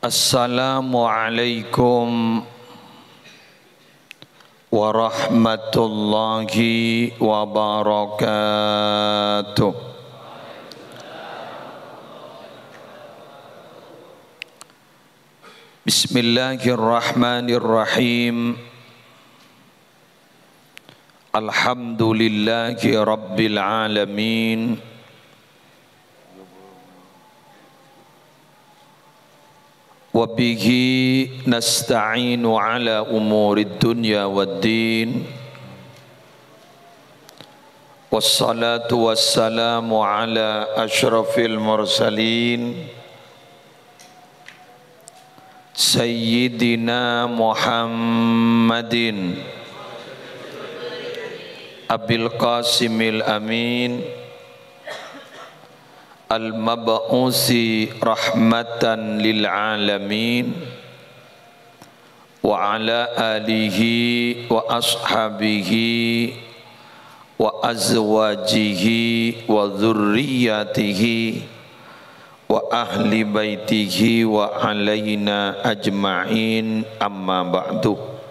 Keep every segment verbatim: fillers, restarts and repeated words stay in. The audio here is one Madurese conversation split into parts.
Assalamualaikum warahmatullahi wabarakatuh. Bismillahirrahmanirrahim. Alhamdulillahi rabbil alamin. Wa bihi nasta'inu ala umurid dunya wad din. Wassalatu wassalamu ala asyrafil mursalin, Sayyidina Muhammadin Abil Qasimil Amin, al-mab'usi rahmatan lil alamin, wa ala alihi wa ashabihi wa azwajihi wa dzurriyyatihi wa ahli baitihi wa alaina ajma'in, amma ba'du.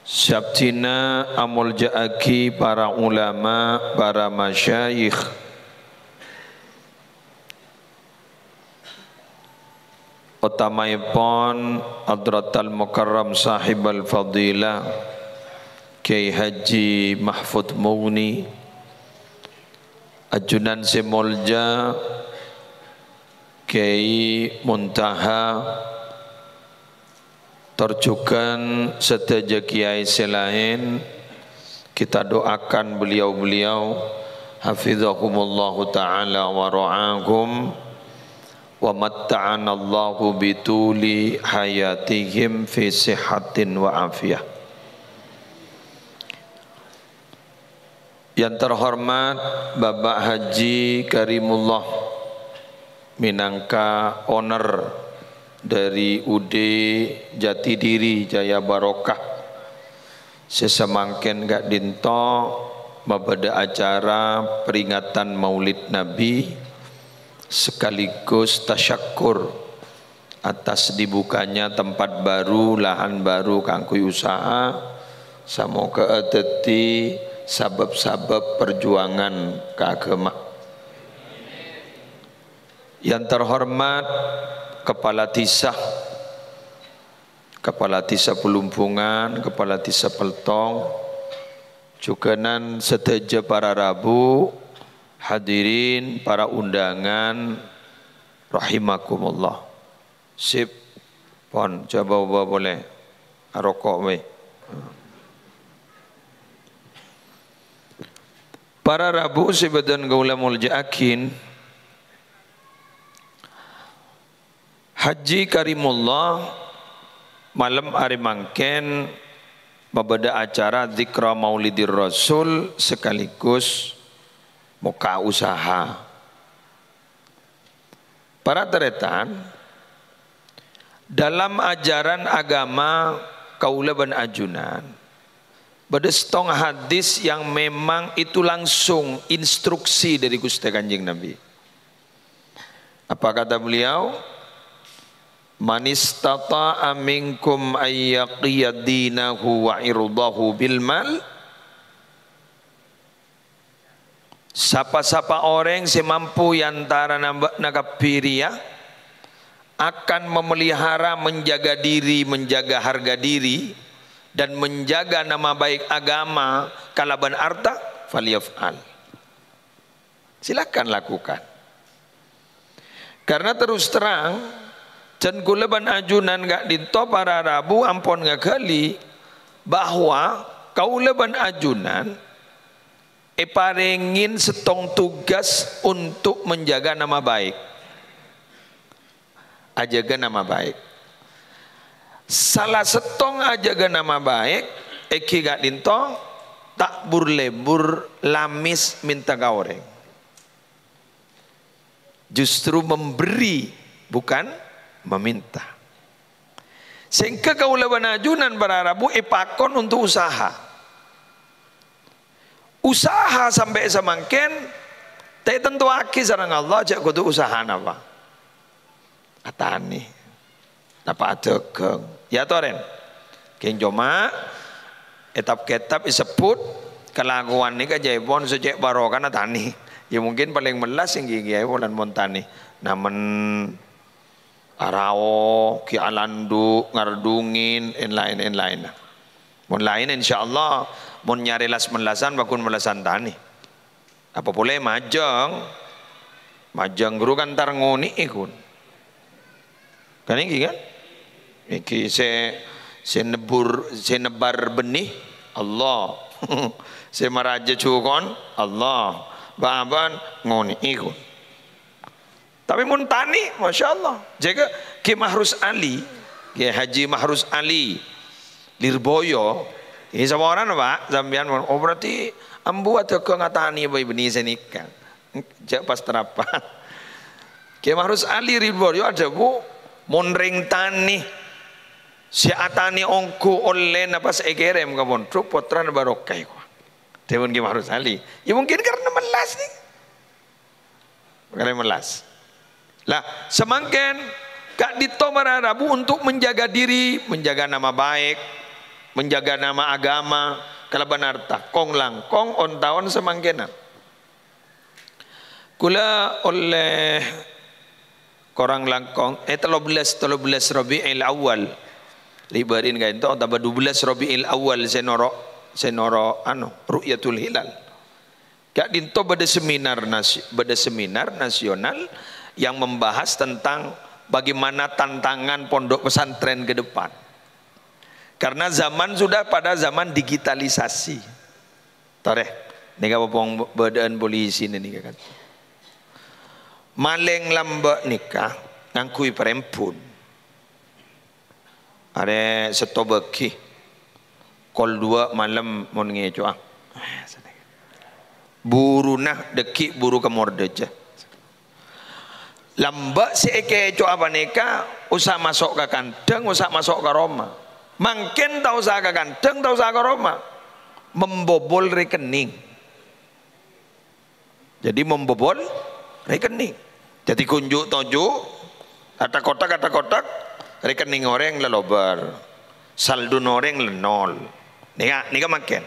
Sè abdhina amolja'aghi para ulama, para masyayikh, otamaèpon Hadratal Mukarram Sahibal Fadilah Kyai Haji Mahfud Mughni, ajunan sè molja Kyai Muntaha, tor jhughân sadhâjâ kyai sè laèn, kita doakan beliau-beliau, hafizahumullahu ta'ala wa ra'ahum, wa matta'anallahu bituli hayatihim fi sihhatin wa afiyah. Yang terhormat Bapak Haji Karimullah, minangka owner dari U D Jatidiri Jaya Barokah, sè samangkèn ka'dinto mabâdâ acara peringatan Maulid Nabi sekaligus tasyakkur atas dibukanya tempat baru, lahan baru kaangghuy usaha, samoghâ dhâddhi sabâb-sabâb perjuangan kaagama. Yang terhormat Kepala Desa, Kepala Desa Pelumbungan, Kepala Desa Peltong, jhughânan sadhâjâ para rabu, hadirin, para undangan, rahimakumullah. Sip. Pon, jhâ' bâ-obâ polè. Aroko' bhâi. Para rabu sè bâdhân kaulâ molja'aghi, Haji Karimullah malem arè mangkèn mabâdâ acara Dzikra Maulidir Rasul sekaligus mokka' usaha. Para tarètan, dalam ajaran agama kaulâ bân ajunan, bâdâ sèttong hadis yang memang itu langsung instruksi dari Ghustè Kanjeng Nabi. Apa kata beliau? "Man istata'a minkum ayyaqiya dinahu wa irdahu bil mal." Sapa-sapa orèng sè mampu è antarana bâ'na kabbhi rèya akan memelihara, menjaga diri, menjaga harga diri, dan menjaga nama baik agama kalabân arta, falyaf'al. Silakan lakukan. Karena terus terang, jhân kaulâ bân ajunan ka'dinto para rabu ampon ngaghâli bahwa kaulâ bân ajunan èparèngè sèttong tugas untuk menjaga nama baik. Ajâgâ nama baik. Sala sèttong ajâgâ nama baik, èngghi ka'dinto ta' bur-lèbur lamès mènta ka orèng. Justru memberi, bukan meminta. Sehingga kaulâ bân ajunan para rabu èpakon untuk usaha. Usaha sampè' samangkèn ta' ètantowaghi sareng Allah jhâ' kodhu usaha napa. Atanè. Napa adhâghâng? Ya torè. Kèng coma è tap-kètab èsebbhut kalakowan nèka jâèpon sè cè' barokana tanè. Ya mungkin palèng mellas èngghi kèyaè polana mon tanè. Namen arao, ghi' alandhu', ngardhungin, en-laèn, en-laèn. Mon laèn, insyaallah, mon nyarè las-mellasan, paggun mellasan tanè. Apa polè majâng? Majâng ghuru kan tar ngonè'è, ghun. Kan èngghi, kan? Èngghi sè, sè nebbhur, sè nebbar bhenni, Allah. Sè marajâ jhuko'en, Allah. Bâ'-abâ'ân ngonè'è, ghun. Tapè mon tanè, masyaallah. Jâgâ Kè Mahrus Ali, Kè Haji Mahrus Ali, Lirboyo, ini saporana, Pak, sampèyan, oh, berarti ambu adhâghâng atanè bhâi bânnè sanèka. Jâ' pas tarapan. Kè Mahrus Ali Lirboyo adhâbu, mon rèng tanè sè atanè ongghu ollèna pas èkèrèm ka pondhuk, pottrana barokah, èkowa. Dhâbuna Kè Mahrus Ali. Ya mungkin karena mellas nèka. Pèkèr mellas. Lah, samangkèn ka'dinto para rabu untuk menjaga diri, menjaga nama baik, menjaga nama agama, kalabân arta. Kong-langkong on-taon samangkènan. Kaulâ ollè korang langkong, eh, tello bellâs, tello bellâs Rabiul Awal. Ribârin ka'dinto, otabâ dubellâs Rabiul Awal sè noro', sè noro', anu, Ru'yatul Hilal. Ka'dinto bâdâ seminar nasi-, bâdâ seminar nasional yang membahas tentang bagaimana tantangan pondok pesantren ke depan. Karena zaman sudah pada zaman digitalisasi. Torè, nèka popong bâdâ'ân polisi nèka kan. Malèng lambâ' nèka ngangghuy parembun. Arè sèttong bâgi. Kol duwâ' malem mon ngèco'a. Buruna dhâggi' buru ka Mordâjâ. Lambâ' sè èkèco'a panèka osa maso' ka kandhâng, osa maso' ka roma. Mangkèn ta' osa ka kandhâng, ta' osa ka roma. Membobol rekening. Jadi membobol rekening. Jadi kunju' toju', atak-kotak, atak-kotak, rekening orèng la lobâr, saldona orèng la nol. Nèka, nèka mangkèn.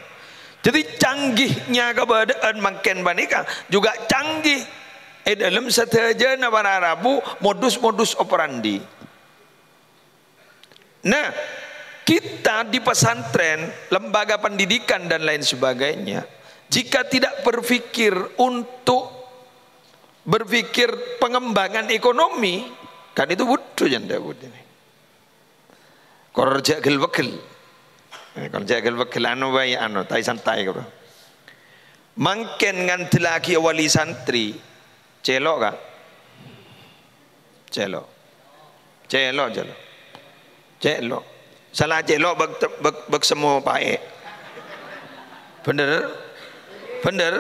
Jadi canggihnya kabâdâ'ân mangkèn panèka juga canggih è dâlem sadhâjâna para rabu modus-modus operandi. Nah, kita di pesantren, lembaga pendidikan dan lain sebagainya, jika tidak berpikir untuk berpikir pengembangan ekonomi, kan itu bodoh ya ndak bodoh ini. Kor jâ' gel-pegel. Eh, kor jâ' gel-pegel anu bhâi anu, tai santai kor. Mangkèn ngandellaghi wali santri, cèlo', Ka'? Cèlo'. Cèlo', cèlo'. Cèlo'. Sala cèlo' bâk, bâk, bâk semmo paè'. Bhender? Bhender?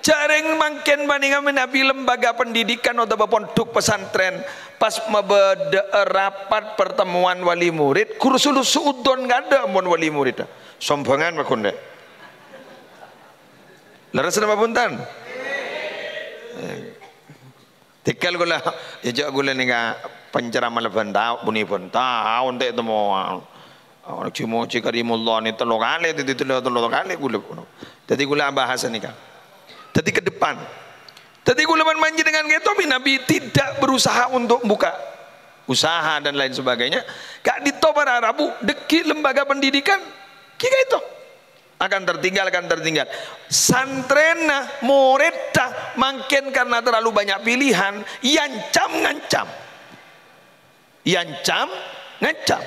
Jhâreng mangkèn panèka mènabi lembaga pendidikan otabâ pondhuk pesantren pas mabâdâ'â rapat pertemuan wali murid, ghuru sulu su'udon kadâ' mon wali murid. Sombhângan, Pak Gondè. Lerres napa bhunten? Tèkèl kaulâ, ya jhâ' kaulâ nèka penceramah lebân taon, bânnè bân taon ta' temmo. Jhi-mojhi Karimullah nè tello kalè, dhâddhi tello, tello kalè kaulâ. Dhâddhi kaulâ abahas nèka. Dhâddhi ke depan. Dhâddhi kaulâ bân panjhennengan kèto mènabi tidak berusaha untuk buka usaha dan lain sebagainya. Ka'dinto para rabu, dhâggi' lembaga pendidikan. Ghi ka'dinto. Akan tertinggal, akan tertinggal. Santrèna, morèdda, mangkèn karena terlalu banyak pilihan, èancam ngancam. Èancam ngancam.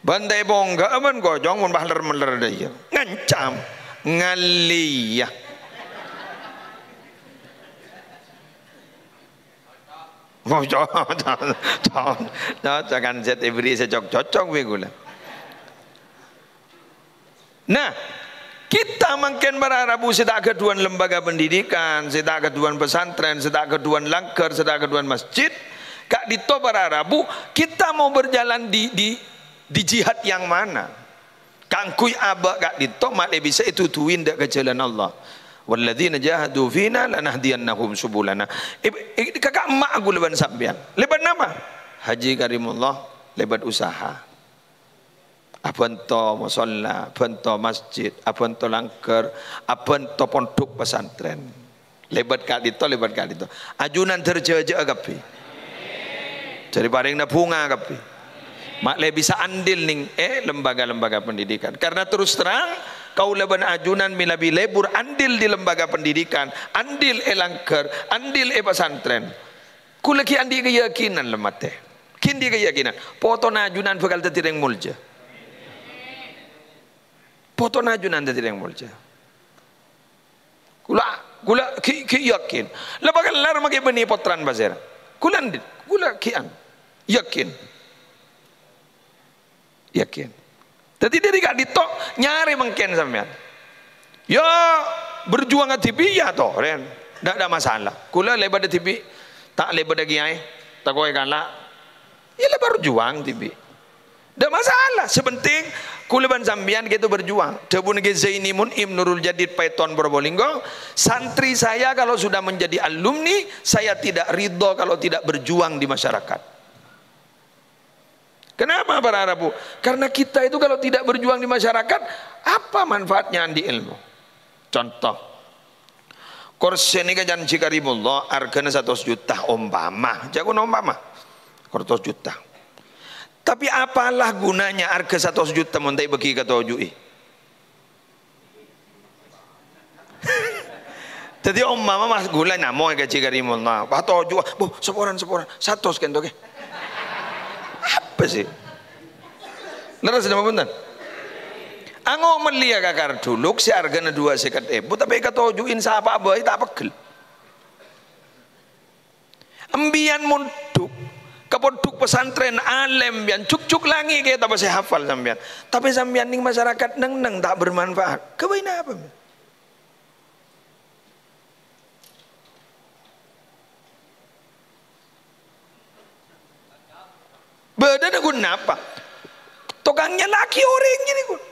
Bân ta' èpongghâ'â bân kocong mon paler-meller dâ' iyâ. Ngancam. Ngalèya. Oh, cocok, cocok, cocok, kan zat ibri sè cocok, cocok bi' kaulâ. Nah, kita mangkèn para rabu sè ta' ghâdhuwân lembaga pendidikan, sè ta' ghâdhuwân pesantren, sè ta' ghâdhuwân langghâr, sè ta' ghâdhuwân masjid, ka'dinto para rabu, kita mau berjalan di, di, di jihad yang mana? Kaangghuy abâ' ka'dinto malè bisa èduduwi dâ' ka jhâlân Allah. "Walladzina jahadu fina lanahdiyannahum subulana." Ib-, ib-, kaka' emma' ghulâ bân sampèyan. Lèbât napa? Haji Karimullah, lèbât usaha. Abhânto mosolla, abhânto masjid, abhânto langghâr, abhânto pondhuk pesantren. Lèbât ka'dinto, lèbât ka'dinto. Ajunan dâr jhâjhâ'â kabbhi. Dâri parèngna bhunga kabbhi. Ma'lè bisa andil nèng, eh, lembaga-lembaga pendidikan. Karena terus terang, kaulâ bân ajunan mènabi lebur andil di lembaga pendidikan, andil è langghâr, andil è pesantren. Kaulâ ghi' andi' keyakinan, la matè. Ghi' andi' keyakinan. Potona ajunan bhâkal dhâddhi rèng molja. Potona ajunan dhâddhi rèng molja. Kaulâ, kaulâ ghi', ghi' yakin. La bhâkal lar maghi' bânnè pottrana pasèra. Kaulâ andi', kaulâ ghi'an. Yakin. Yakin. Dhâddhi dâri ka'dinto nyarè mangkèn sampèyan. Ya, berjuang dhibi' ya torè. Ndak ada masalah. Kaulâ lèbât dhibi', ta' lèbât kiyaè, tako' èkala'. Ya la berjuang dhibi'. Ndak masalah. Sè pentèng kaulâ bân sampèyan ghâto berjuang. Dhâbuna Kè Zaini Mun'im Nurul Jadid Paiton Probolinggo, "Santri saya kalau sudah menjadi alumni, saya tidak ridho kalau tidak berjuang di masyarakat." Kenapa para rabu? Karena kita itu kalau tidak berjuang di masyarakat, apa manfaatnya andi' ilmu? Contoh, korsè nèka janji Karimullah, arghâna satos juta, ompama, jhâ' ghun ompama, satos juta. Tapi apalah gunanya arghâ satos juta mon ta' èbâghi ka toju'i? Dhâddhi, ompama, Mas, ghulâ namo èkajhi Karimullah. Wah, toju', wah, saporan, saporan. Satos kento, ghi. Apa sih? Lerres napa bhunten? Ango' mellèya kakar dhuluk sè arghâna dua sèket èbu, tapè èkatoju'in sapa bhâi ta' peggel. Empèyan mondhuk ka pondhuk pesantren, alèm, empèyan jhuk-jhuk langngè' kètab sè hafal sampèyan. Tapè sampèyan nèng masyarakat neng-neng ta' bermanfaat. Ghâbây napa, empèyan? Bâdâna ghun napa? Tokang nyala'aghi orèng nèka ghun.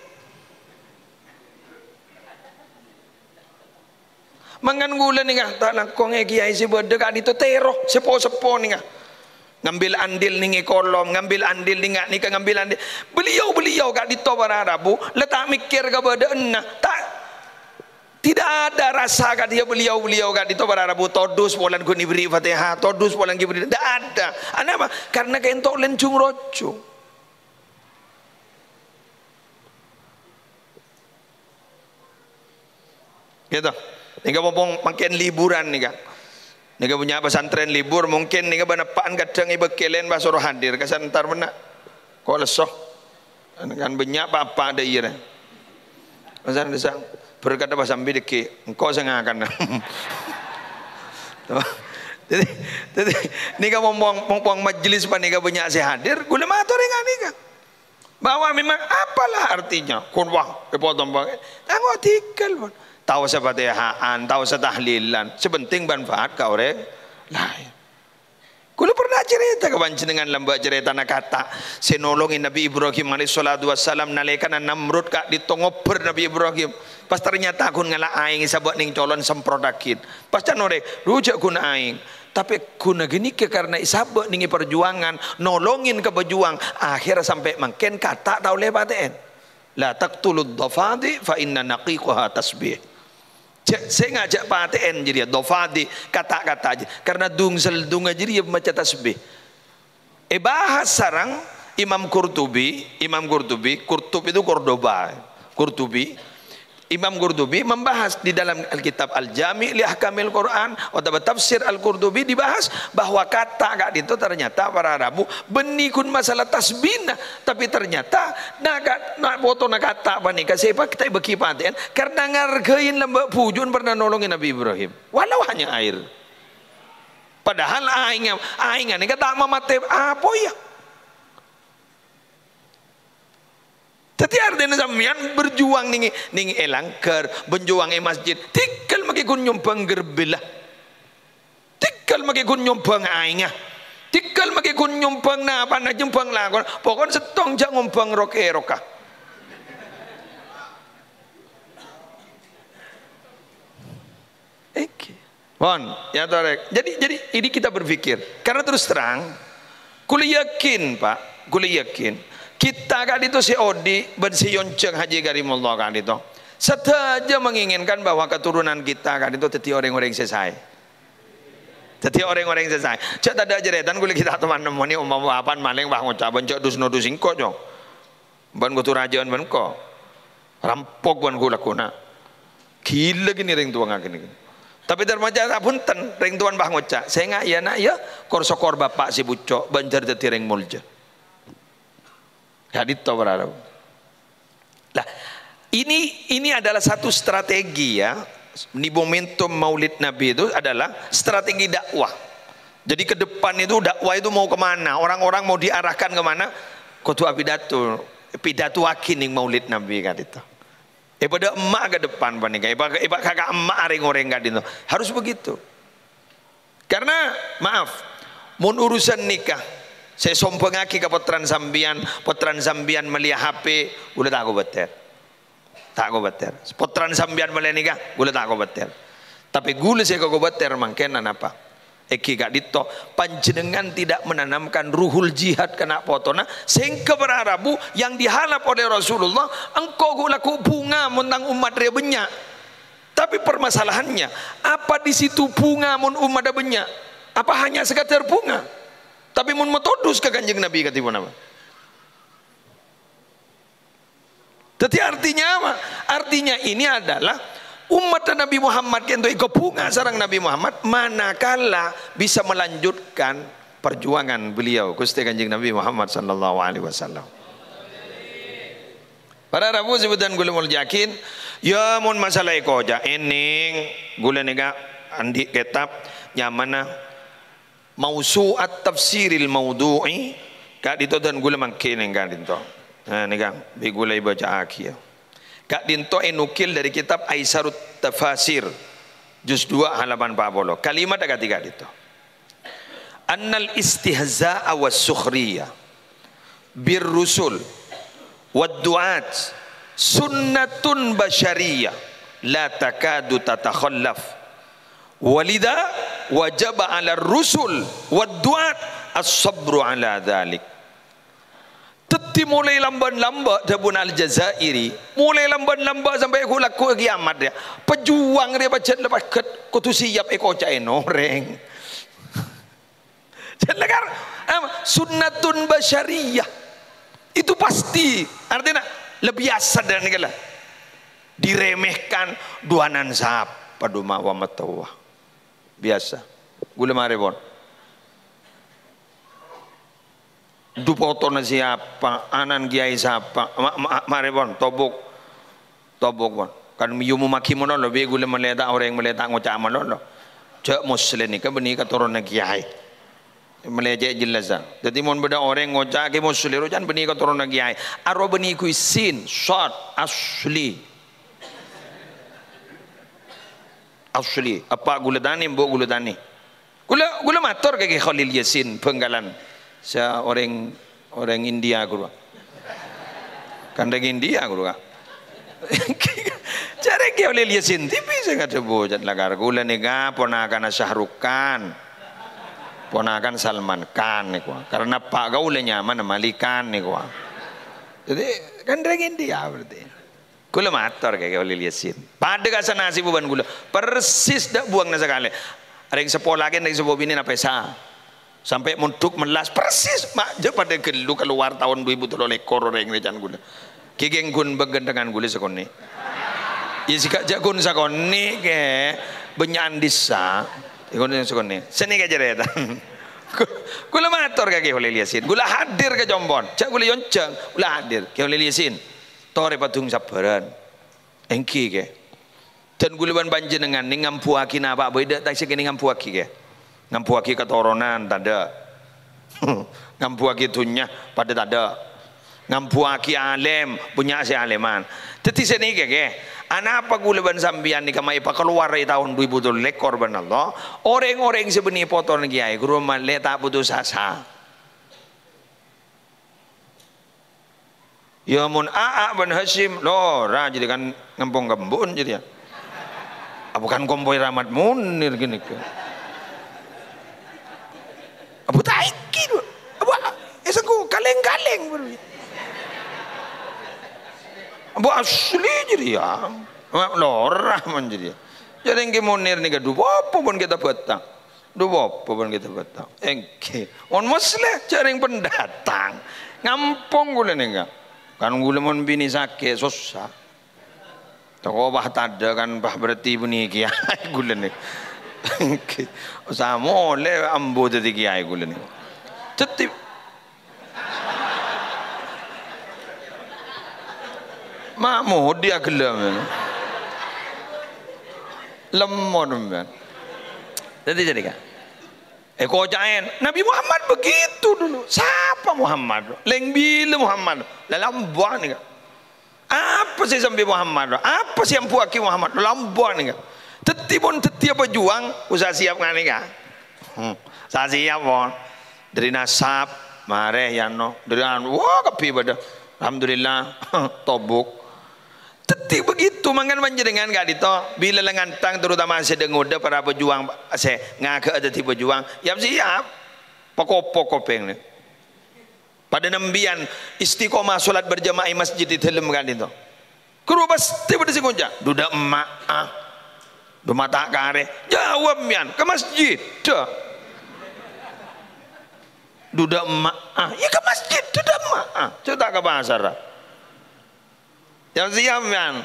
Mangkana ghulâ nèka ta' langkong è kiyaè sè bâdâ ka'dinto tèro, seppo-seppo nèka. Ngambil andil nèng è kolom, ngambil andil nèng nga' nèka, ngambil andil. Beliau-beliau ka'dinto para rabu, la ta' mèkkèr kabâdâ'ânna. Ta', tidak ada rasa ka'dinto beliau-beliau ka'dinto para rabu, todus polana ghun èberri' Fatihah, todus polana èberri', tidak ada. Anapa? Karena kento' lènjung-rojung. Gitu. Nèka pompong mangkèn liburan nèka. Nèka bânnya' pesantren libur, mungkin nèka bâneppa'an kadhâng èbâkkèlèn pas soro hadir, kasan entar mennang. Ko' lesso. Kan, kan bânnya' pa-apa dâ' iyâ, rè. Kasan dâ' sang, berkat apa sambi dâgghi', engko' sè ngakan. Dhâddhi, dhâddhi, nèka pompong, pompong majelis panèka bânnya' sè hadir, ghulâ mator ènga' nèka. Bahwa memang apalah artinya khutbah èpotong bângè? Tanggu tikel pon. Tao sè Fatiha'an, tao sè tahlilan. Sè penting manfaat ka orèng laèn. Kaulâ pernah carèta ka panjhennengngan lambâ' carètana kata' sè nolongè Nabi Ibrahim alaihissalatu wassalam nalèkana Namrud ka'dinto ngobbhâr Nabi Ibrahim. Pas ternyata ghun ngala' aèng sabâ' nèng colon semprottaghi. Pas can orèng, "Dhu jhâ' ghun aèng." Tapè ghuna ghânèka karna èsabâ' nèng è parjuwangan, nolongè ka pejuwang, akhèr sampè' mangkèn kata' ta' ollè patè'èn. "La taqtulud dhafadi' fa inna naqiqaha tasbih." Jhâ', sènga' jhâ' patè'èn jârèya dhafadi', kata'-kata' jâ-, karna dung-seldungnga jârèya maca tasbih. Èbahas sareng Imam Qurtubi, Imam Qurtubi, Qurtub itu Cordoba, Qurtubi. Imam Qurtubi membahas di dalam Alkitab Al-Jami' li Ahkamil Quran otabâ Tafsir Al-Qurtubi dibahas bahwa kata' ka'dinto ternyata para rabu bânnè ghun masalah tasbihna, tapè ternyata na-, ka-, na-, potona kata' panèka sè èpakta èbâghi patè'èn karna ngargai lambâ' bhuju'na pernah nolongè Nabi Ibrahim, walau hanya air. Padahal aèngnga, aèngnga nèka ta' mamatè apoy, ya. Dhâddhi artèna sampèyan berjuang nèng, nèng è langghâr, berjuang è masjid, tikel makè ghun nyombhâng garbella. Tikel makè ghun nyombhâng aèngnga. Tikel makè ghun nyombhâng napana, nyombhâng lakona. Pokokna sèttong jhâ' ngombhâng rok-èroka. Èngghi. Pon, ya torè. Jadi, jadi ini kita berpikir. Karena terus terang, kulâ yakin, Pak, kulâ yakin, kita ka'dinto sè odi' bân sè èonjhâng Haji Karimullah ka'dinto, sadhâjâ menginginkan bahwa keturunan kita ka'dinto dhâddhi rèng-orèng sè saè. Dhâddhi rèng-orèng sè saè. Jhâ' tadâ' jhârètan kulâ ghi' ta' toman nemmonè, ompama bapa'na malèng, wah, ngoca' bân jhâ' dus-nodus sèngko', Cong. Bân kodhu rajâ'ân bân engko'. Rampok bân ghu-lagguna. Ghilâ kènè' rèng towa ngakènè. Tapè dâr maca, "Abhunten, rèng towana bâh ngoca', 'Sènga', yâ, Na', yâ, kor-sokor bapa' sè bucco', bân jhâr dhâddhi rèng molja.'" Ka'dinto, para rabu. Lah, ini, ini adalah satu strategi, ya. Ini momentum Maulid Nabi itu adalah strategi dakwah. Jadi ke depan itu dakwah itu mau kemana? Orang-orang mau diarahkan kemana? Kodhu apidato, pidatoaghi neng Maulid Nabi ka'dinto. Èpadâ emma'a ka depan panèka, èpa-, èpakaka emma'a rèng-orèng ka'dinto. Harus begitu. Karena, maaf, mon urusan nikah, sè èsombhângaghi ka pottrana sampèyan, pottrana sampèyan mellèya H P, ghulâ ta' kobâtèr. Ta' kobâtèr. Pottrana sampèyan mellè nikah, ghulâ ta' kobâtèr. Tapè ghulâ sè èkakobâtèr mangkèn anapa? Èngghi ka'dinto, panjhennengngan tidak menanamkan ruhul jihad ka na' potona, sehingga para rabu yang diharap oleh Rasulullah, "Engko' ghu-, lagghu' bhunga mon tang ommat rèya bânnya'." Tapi permasalahannya, apa di situ bhunga mon ommatta bânnya'? Apa hanya sekadar bhunga? Tapè mon matodus ka Kanjeng Nabi kadhi ponapa? Dhâddhi artinya apa? Artinya ini adalah ommat Nabi Muhammad kento èkabhunga sareng Nabi Muhammad manakala bisa melanjutkan perjuangan beliau, Ghustè Kanjeng Nabi Muhammad sallallahu alaihi wasallam. Para rabu sè bhâdhân ghulâ molja'aghi, ya mon masalah èkoca', ènèng ghulâ nèka andi' kètab nyamana Mausu'at Tafsiril Maudhu'i, ka'dinto dân ghulâ mangkèn neng ka'dinto. Nah, nèka, bi' ghulâ èbâca'aghi, ya. Ka'dinto ènukil dâri kitab Aisarut Tafasir, juz dua, halaman empat puluh. Kalimat akadhi ka'dinto. "Annal istihza'a was sukhriya bir rusul wad du'at sunnatun basyariyah la takadu tatakhallaf. Walidha wajaba 'alar rusul wad du'at as-sabru 'ala dzalik." Dhâddhi molaè lambân lambâ', dhâbuna Al-Jazairi, molaè lambân lambâ' sampè' ghu-, lagghu' kiamat, ya. Pejuang rèya pajhât la pagghât, kodhu siap èkoca'è orèng. Jhâ' lakar, em, sunnatun basyariyah. Itu pasti. Artinya, lebih asad dan nèka la. Diremehkan, du'anan sapa, duma wa matowa. Biasa. Ghulâ marè pon. Dhu potona sapa, ana'na kèyaè sapa. Ma-, ma-, marè pon, tobuk. Tobuk, pon. Kan èomomaghi malolo, bi' ghulâ mellè ta' orèng mellè ta' ngoca' malolo. Jhâ' Musleh nèka bânnè katoronan kèyaè. Mellè cè' jellassa. Dhâddhi mon bâdâ orèng ngoca' Kè Musleh, rowa can bânnè katoronan kèyaè. Arowa bânnè ghuy sin, shod, asli. Asli. Eppa' ghulâ tanè, embu' ghulâ tanè. Ghulâ, ghulâ mator ka Kè Kholil Yasin, Bhângkalan. Sa orèng, orèng India, ghuru. Kan orèng India, ghuru, Ka'. Jhâ' rèng Kè Kholil Yasin, tipi sè ngadhep bhujât lakar. Ghulâ nèka ponakanna Shah Rukh Khan. Ponakan Salman Khan nèko. Karena eppa' kaulâ nyamana Malik Khan nèko. Jadi, kan orèng India berarti. Ghulâ mator ka Kè Kholil Yasin. Padâ ka sanasibhâ bân ghulâ. Persis, ta' buwângnga sakalè. Rèng seppo lakè, rèng seppo binè' napèsa. Sampè' mondhuk mellas. Persis, ma' jhâ' padâ ghâllu kalowar taon dhu èbu tello lèkor orèng rècan ghulâ. Kè ghun bâgândhângan ghulâ sakonè'. Iyâ, sè ka-, jhâ' ghun sakonè', Kè. Bânnya'an dhisa. Ghun sakonè'. Sè nèka jhârètan. Ghulâ mator ka Kè Kholil Yasin. Ghulâ hadir ka compo'na. Jhâ' ghulâ èonjhâng. Ghulâ hadir. Kè Kholil Yasin. Torè paddhung sabbhârân. Èngghi, Kè. Dân ghulâ bân panjhennengngan nèng ngambuwâghi napa bhâi, dâ' ta' sè kènè ngambuwâghi, Kè. Ngambuwâghi katoronan, tadâ'. Ngambuwâghi dhunnya, padâ tadâ'. Ngambuwâghi alèm, bânnya' sè alèman. Dhâddhi sè nèka, Kè. Anapa ghulâ bân sampèyan nèka ma' èpakalowar è taon dhu èbu tello lèkor bân Allah? Orèng-orèng sè bânnè potona kèyaè, ghuru mellè ta' putus asa. Ya, mon Aa bân Hasyim, lora jârèya kan ngampong kembun jârèya. Apa kan kompoy Rahmat Munir ghânèka? Apa ta' èngghi, du? Apa, eh, sengko' kalèng-kalèng, buru. Apa asli jârèya? Ma-, lora mon jârèya. Jârèng Kè Munir nèka du, apa pon kita bâtang. Du, apa pon kita bâtang. Èngghi. Mon Musleh, jârèng pendatang. Ngampong kaulâ nèka. Kan kaulâ mon binè sakè', sossa. Tako' pas tadâ' kan pas berarti bânnè kèyaè kaulâ nè. Osa molè ambu dhâddhi kèyaè kaulâ nè. Dhâddhi ma' modi aghellem. Lemmon, men. Dhâddhi jârèya, Kak. Èkoca'è, Nabi Muhammad begitu dulu. Sapa Muhammad? Lèng bilâ Muhammad? La lambâ' nèka. Apa sè èsambhi Muhammad? Apa sè èambuwâghi Muhammad? Lambâ' nèka. Dhâddhi pon dhâddhiyâ pejuang, osa siyap nganèka. Hmm. Osa siyap pon. Dâri nasab, marè yano. Dâri anu, wah, kabbhi padâ. Alhamdulillah, tobuk. Dhâddhi begitu, mangkana panjhennengngan ka'dinto, bilâ la ngantang, terutama sè dâ-ngodâ para pejuang, sè ngaghâ'â dhâddhi pejuang, yap-siyap, pakopok kopèngnga. Padâ nambiyân istiqomah sholat berjamaah è masjid è dâlem ka'dinto. Ghuru pastè padâ sè ngoca', "Dhu dâ' emma'a, dhu ma' ta' karè." Jâwâb mèyan, "Ka masjid, dâ'." "Dhu dâ' emma'a." "Iyâ ka masjid, dhu dâ' emma'a. Jhâ' ta' ka pasarra." Yang siam, yang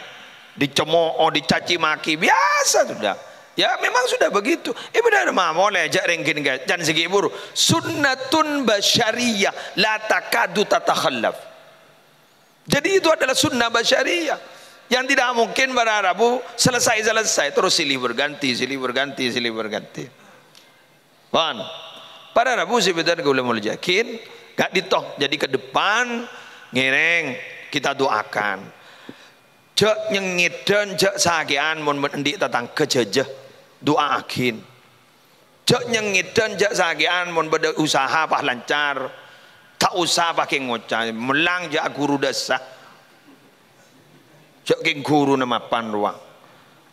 dicemo'o, dicaci maki, biasa sudah. Ya, memang sudah begitu. Ibadah mah molè jhâ' rèng ghânèka, can sè ghi' buru. Sunnatun basyariyah, la takadu tatakhallaf. Jadi, itu adalah sunnah basyariyah yang tidak mungkin para rabu selesai-selesai. Terus silih berganti, silih berganti, silih berganti. Pon. Para rabu sè bhâdhân kaulâ molja'aghi, ka'dinto. Jadi, ke depan ngèrèng kita doakan. Jhâ' nyengngèdhân, jhâ' sakè'an mon bâ-, andi' tatangghâ jhâjâ, du'aaghin. Jhâ' nyengngèdhân, jhâ' sakè'an mon bâdâ usaha pas lancar. Ta' osa paghi' ngoca', mellang jhâ' ghuru dâsa. Jhâ' kèng ghuruna mapan rowa.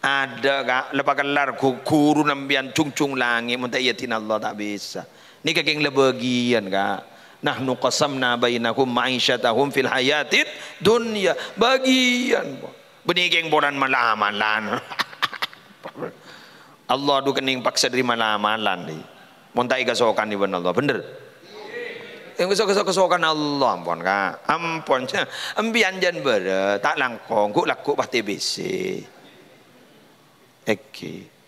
Adâ', Ka', la pakellar ghu-, ghuru sampèyan jhungjhung langngè', mon ta' èyadina Allah ta' bisa. Nèka kèng la bâgiyân, Ka'. "Nahnu qasamna bainahum ma'isyatahum fil hayatid dunya." Bâgiyân, po. Bânnè kèng polana mal-amalan. Allah dhu kennèng paksa dâri mal-amalan, dhi. Mon ta' èkasokanè bân Allah, bhender? Èkaso-, kaso-, kasokan Allah, ampon, Ka'. Ampon, sampèyan jân bârâ', ta' langkong, ghu'-lagghu' pas T B C. Èngghi.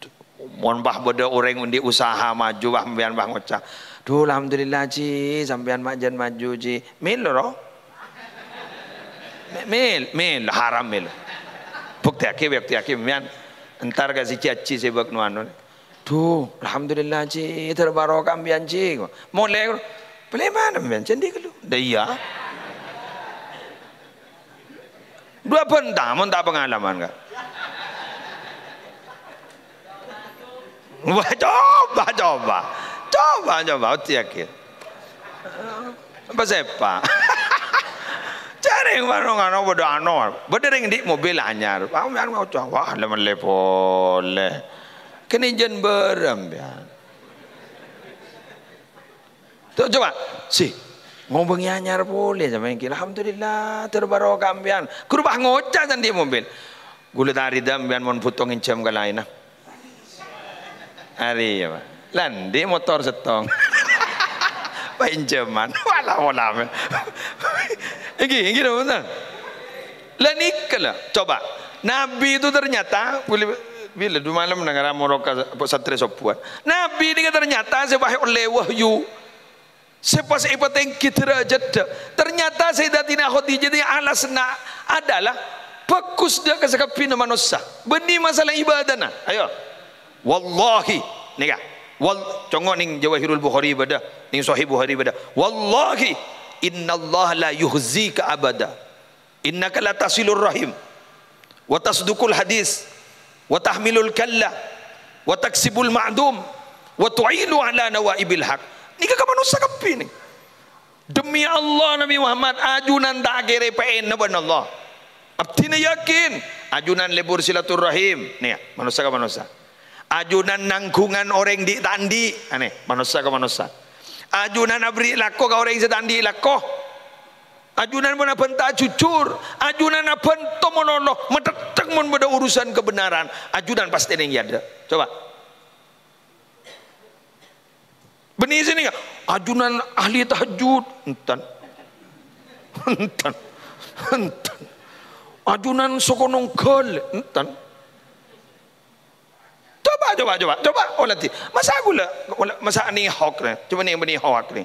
Mon pas bâdâ orèng andi' usaha maju, pas sampèyan pas ngoca', "Dhu, alhamdulillah, Ji, sampèyan ma' jân maju, Ji." Mèlo, ro? Mè-, mèl-, mèl-, haram mèlo. Buktèyaghi, buktèyaghi, sampèyan. Entar ka sè Ji Haji sè bâk nu anu. "Dhu, alhamdulillah, Ji, dâr barokah sampèyan, Ji." Molè, "Bâli mana sampèyan?" "Candi' ghâllu." "Dâ' iyâ." Dhu bhânta, mon ta' pangalaman, Ka'. Wah, coba, coba. Coba, coba, oddhiyâghi. Apa sèpa? Jhârèng mano-mano padâ ano. Bâdâ rèng andi' mobil anyar. Wah, mèyan ngoca', "Wah, la mellè polè." Kennèng jân bârâ', mèyan. Tuh, coba, sih, ngobângè anyar polè sampèyan ghi. Alhamdulillah, terbarokah sampèyan. Ghuru pas ngoca' can andi' mobil. Ghulâ ta' rida sampèyan mon bhuto ngènjhâm ka laènna. Arèya, Pak. La andi' motor sèttong. Paènjhâman. Wala-wala, men. Èngghi, èngghi, bener. La nèka la, coba. Nabi itu ternyata, bilâ, bilâ dhu malem nang ramoro ka Satria Sobuan. Nabi nèka ternyata sè pas ollè wahyu. Sè pas èpatèngghi dârâjhâddhâ. Ternyata Sayyidatina Khadijah nèka alasna adalah bhâghusdhâ ka sakabbhiyânna manossa. Bânnè masalah ibadana. Ayo. Wallahi. Nèka. Wal-, congo' nèng Jawahirul Bukhari bâdâ, nèng Sahih Bukhari bâdâ. "Wallahi, innallaha la yukhzika abada. Innaka latasilur rahim, wa tasduqul hadis, wa tahmilul kalla, wa taksibul ma'dum, wa tu'inu ala nawaibil haq." Nèka ka manossa kabbhi nèng. Demi Allah, Nabi Muhammad, ajunan ta' akèrè pèèna bân Allah. Abdhina yakin, Ajunan lebur silaturrahim, nèya, manossa ka manossa. Ajunan nangghungan orèng dhi' ta' andi', anè, manossa ka manossa. Ajunan aberri' lako ka orèng sè ta' andi' lako. Ajunan mon abhânta jujur, ajunan abhânto malolo, matèttèng mon bâdâ urusan kebenaran, ajunan pastè nèng è adâ'. Coba. Bânnè sè nèka, ajunan ahli tahajjud, enten. Enten. Enten. Ajunan soko nongghâl, enten. Coba, coba, coba, coba, olatè. Masa' ghulâ, masa' nèng hok nè. Coba nèng bânnè hok nè.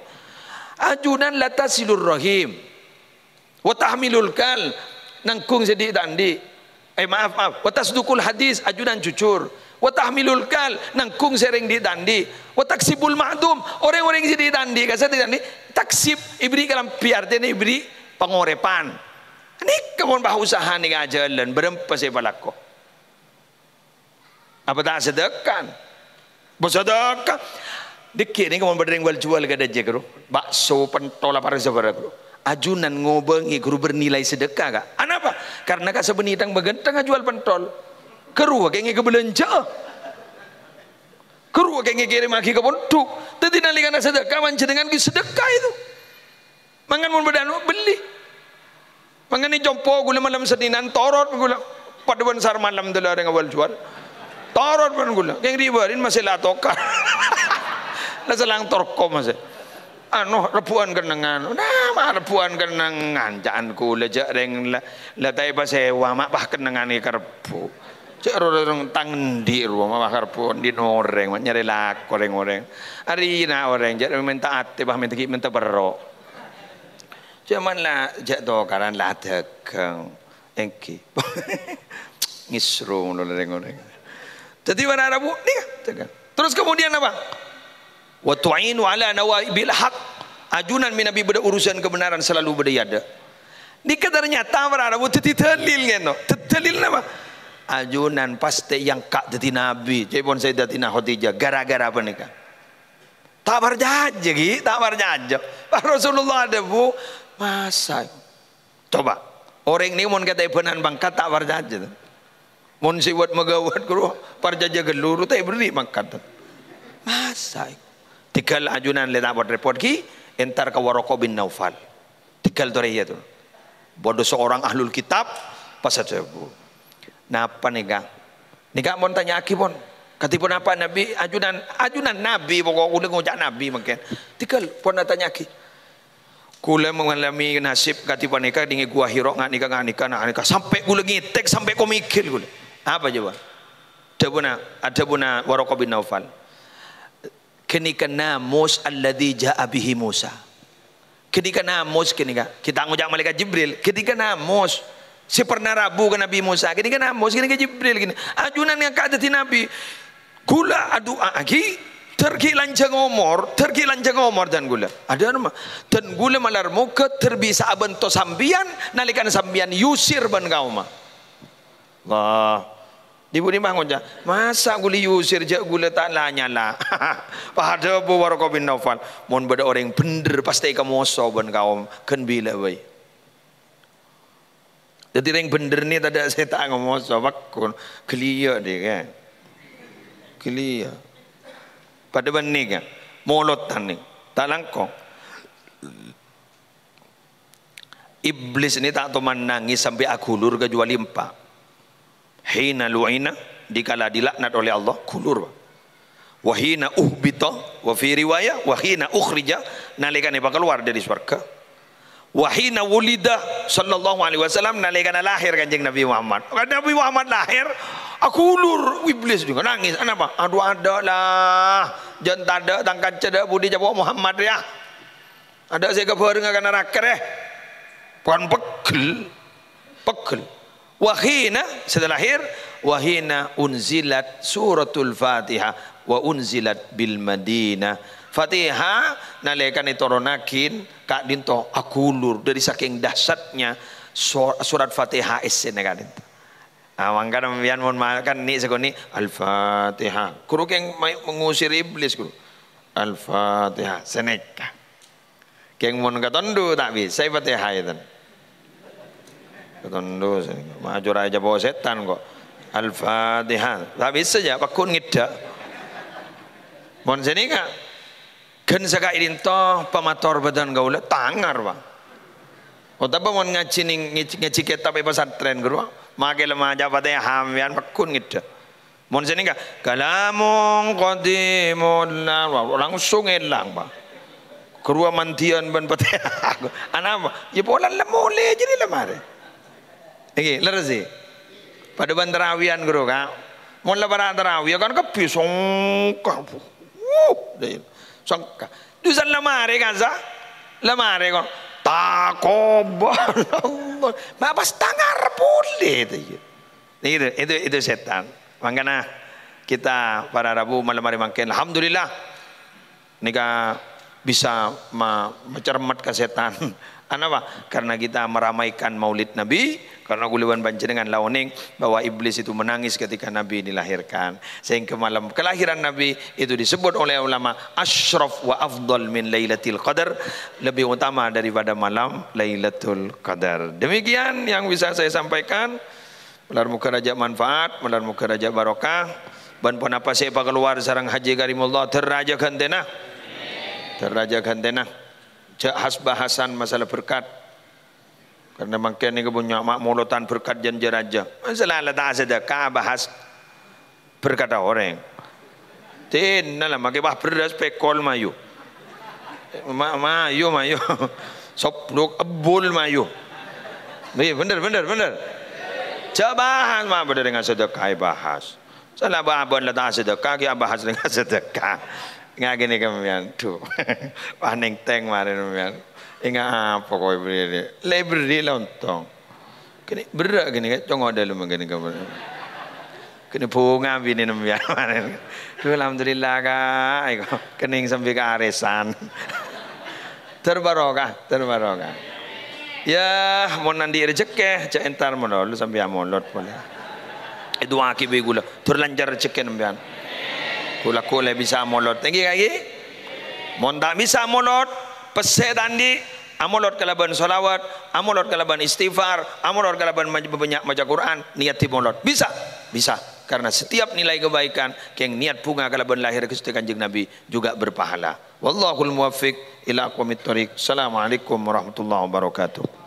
Ajunan la tasilur rahim. Wa tahmilul kal, nangghung sè dhi' ta' andi'. Eh, maaf, maaf. Wa tasduqul hadis, ajunan jujur. Wa tahmilul kal, nangghung sè rèng dhi' ta' andi'. Wa taksibul ma'dum, orèng-orèng sè dhi' ta' andi', ka sè dhi' ta' andi', taksib, èberri' kalambhi, artèna èberri' pangorèpan. Nèka mon bâ usaha nèka ajhâlân, bârâmpa sè èpalako? Apa ta' sadhâka? Bâ sadhâka. Dhâggi' nèka mon bâdâ rèng wal-juwal ka dâjâ, ghuru. Bakso, pentol, apa rè sabârâ, ghuru. Ajunan ngobângè, ghuru, bernilai sadhâka, Ka'. Anapa? Karna Ka' sabânnè tang-maghântang ajhuwâl pentol. Ghuru kèngèng kabâlânjhâ'â. Ghuru kèngèng kèrèmmaghi ka pondhuk. Dhâddhi nalèkana sadhâka, panjhennengngan ghi' sadhâka itu. Mangan mon bâdâ anu, bellè. Mangan è compo ghulâ malem Sennènan, torot ghulâ. Padâ bân sar malem dâlâ rèng awal juwâl. Torot bân ghulâ. Kèng ri-bâri' masè la tokar. La selang torko masè. Anu, rebbhu'ân kennengngan. Nah, ma' rebbhu'ân kennengngan. Ca'an ghulâ jhâ' rèng la, la ta' èpasèwa, ma' bâ kennengngan è karebbhu'. Jhâ' ro-, rorong tang endi' ro, ma' bâ karebbhu' endi' orèng, ma' nyarè lako rèng-orèng. Arèna orèng, jhâ' mènta atè, bâ mènta ghi' mènta perro'. Coma la jhâ' tokaran la adhâghâng. Èngghi. Ngèsro ngono rèng-orèng. Dhâddhi, para rabu, nèka, dhâghâng. Terus kemudian apa? "Wa tu'inu ala nawaibil haq." Ajunan mènabi bâdâ urusan kebenaran selalu bâdâ è adâ'. Nèka ternyata, para rabu, dhâddhi dalil ngèno. Dhâddhi dalil napa? Ajunan pastè èangka' dhâddhi nabi. Ca'èpon Sayyidatina Khadijah. Gara-gara apa nèka? Ta' parcajâ, ghi, ta' parcajâ. Pas Rasulullah adhâbu, masa. Coba, orèng nèka mon katèbânan pangkat ta' parcajâ, to. Mon sèwat maghâbât, ghuru, parcajâ ghâllu, ru ta' èberri' pangkat, to. Masa. Tèghâl ajunan lè ta' pot-rèpot, ghi, entar ka Waraqah bin Naufal. Tèghâl torè iyâ, to. Bâdâ seorang ahlul kitab, pas adhâbu. Napa nèka? Nèka mon tanya'aghi, pon. Kadhi ponapa Nabi, ajunan, ajunan Nabi, pokok ghulâ ngoca' Nabi mangkèn. Tèghâl, pon atanya'aghi. Ghulâ mengalami nasib kadhi panèka, dingngè Gua Hira, nga' nèka, nga' nèka, nga' nèka. Sampè' ghulâ ngètèk, sampè' komigil ghulâ. Apa coba? Dhâbuna, adhâbuna Waraqah bin Naufal. Ghânèka namus alladzi ja'a bihi Musa. Ghânèka namus ghânèka. Ghi' ta' ngoca' malaèkat Jibril. Ghânèka namus. Sè pernah rabu ka Nabi Musa. Ghânèka namus, ghânèka Jibril ghânèka. Ajunan ngangka' dhâddhi nabi. Ghulâ adu'a'aghi, dhâr ghi' lanjhâng omor, dhâr ghi' lanjhâng omor dân ghulâ. Adâ' ma-, dân ghulâ malar moghâ dhâr bisa abhânto sampèyan, nalèkana sampèyan èusir bân kaomma. Allah. Dhi-budhi mah ngoca', "Masa' ghulâ èusir, jhâ' ghulâ ta' la-nyala?" Padâ Abu Waraqah bin Naufal, "Mon bâdâ orèng bhendher, pastè èkamoso bân kaom, ghân bilâ bhâi." Dhâddhi rèng bhendher nè tadâ' sè ta' ngomoso, pagghun. Ghâliyâ' dhika. Ghâliyâ'. Padâ bânnè, kan? Molodhân nè. Ta' langkong. Iblis nè ta' toman nangès sampè' aghulur kajhâbhâli empa'. Hina lu'ina, dikala dilaknat oleh Allah, ghulur. Wa hina uhbita, wa fi riwayah, wa hina ukhrija, nalèkana èpakalowar dâri sowarghâ. Wa hina wulida, sallallahu alaihi wasallam, nalèkana lahèr Kanjeng Nabi Muhammad. Kan Nabi Muhammad lahèr, aghulur iblis jhughân, nangès. Anapa? "Adhu, adâ' la. Jhân tadâ' tang kanca dâ' budi ca'èpon Muhammad, yâ." Adâ' sè èkabhârengnga ka naraka, rè. Pon pegghel. Pegghel. Wa hina, setelah lahir, wa hina unzilat suratul Fatihah, wa unzilat bil Madinah. Fatihah nalèkana ètoronaghi ka'dinto aghulur dâri sakèng dahsyatnya so-, surat Fatihah èssèna ka'dinto. Ah, mangkana sampèyan mon makan nè' sakonè', Al-Fatihah. Ghuru kèng ma-, mengusir iblis, ghuru. Al-Fatihah, sanèka. Kèng mon katondhu ta' bisa Fatihah, èten. Katondo, ma' jhâ' rèya jhâ' po sètan ko'. Al-Fatihah. Ta' bisa jhâ', pagghun ngèdhâ'. Mon sanèka, ghân saka'dinto pamator bhâdhân kaulâ, tangar, Pa'. Otabâ mon ngajhi nèng, ngajhi, ngajhi kètab è pasantrèn, ghuru, makè lem maca Fatihah sampèyan, pagghun ngèdhâ'. Mon sanèka, "Kalamun qadimun la," wah, langsung èlang, Pa'. Ghâruwa mandiyân bân Fatihah. Anapa? Ya, polana la molè jârèya la marè. Èngghi, lerres, è? Padâ bân tarawiyan, ghuru, Ka'. Mon la para' tarawih, kan kabbhi songka. Wuh, dâ-, songka. Dusan la marè, kasa. La marè, kon. Taqabbalallah. Ma' pas tangar polè, tèyè. Itu, itu, itu sètan. Mangkana kita para rabu malem arè mangkèn, alhamdulillah, nèka bisa ma-, macermet ka sètan. Anapa? Karena kita meramaikan Maulid Nabi, karena kaulâ bân panjhennengan la onèng bahwa iblis itu menangis ketika Nabi dilahirkan. Sehingga malam kelahiran Nabi itu disebut oleh ulama asyraf wa afdal min Lailatul Qadar, lebih utama daripada malam Lailatul Qadar. Demikian yang bisa saya sampaikan. Malar moghâ rajâ manfaat, malar moghâ rajâ barokah. Bân ponapa sè èpakalowar sareng Haji Karimullah, dhâr rajâ ghântèna. Dhâr rajâ ghântèna. Jhâ' has-bahasan masalah berkat. Karena mangkèn nèka bânnya' ma' molodhân berkat jân jâ-rajâ. Masalah la ta' sedekah bahas berkat orèng. Tèna la makè, wah, bherrâs pèkol mayu. Ma-, mayu, mayu. Soblok, ebbul mayu. Iyâ, bhender, bhender, bhender. Jhâ' bahas, ma' bhender ngasedekah bahas. Sala abân la ta' sedekah, kèya bahas ngasedekah. Ngakènè ka sampèyan, dhu. Wah, nèng-tèng marèna sampèyan. Enga' apa kowe bherri'? La èbherri' la ontong. Kènè' berrâ' kènè', Ka', congo' dâlem kènè', Ka'. Kènè' bhunga binèna sampèyan. Dhu, alhamdulillah, Ka'. Èko, kènè' sambi ka arèsan. Dhâr barokah, dhâr barokah. Yâ, mon andi' rejhekkè, jhâ' entar mololo sampèyan molod polè. Èdu'aaghi bi' kaulâ, dhâr lancar rejhekkèna sampèyan. Kaulâ-kaulâ bisa molod. Èngghi, Ka', èngghi? Mon ta' bisa molod, pèssè ta' andi', amolod kalabân shalawat, amolod kalabân istighfar, amolod kalabân maj-, bânnya' maca Qur'an, niyat è molod. Bisa, bisa. Karena setiap nilai kebaikan, kèng niyat bhunga kalabân lahèr Ghustè Kanjeng Nabi juga berpahala. Wallahul muwaffiq ila aqwamit thoriq. Assalamualaikum warahmatullahi wabarakatuh.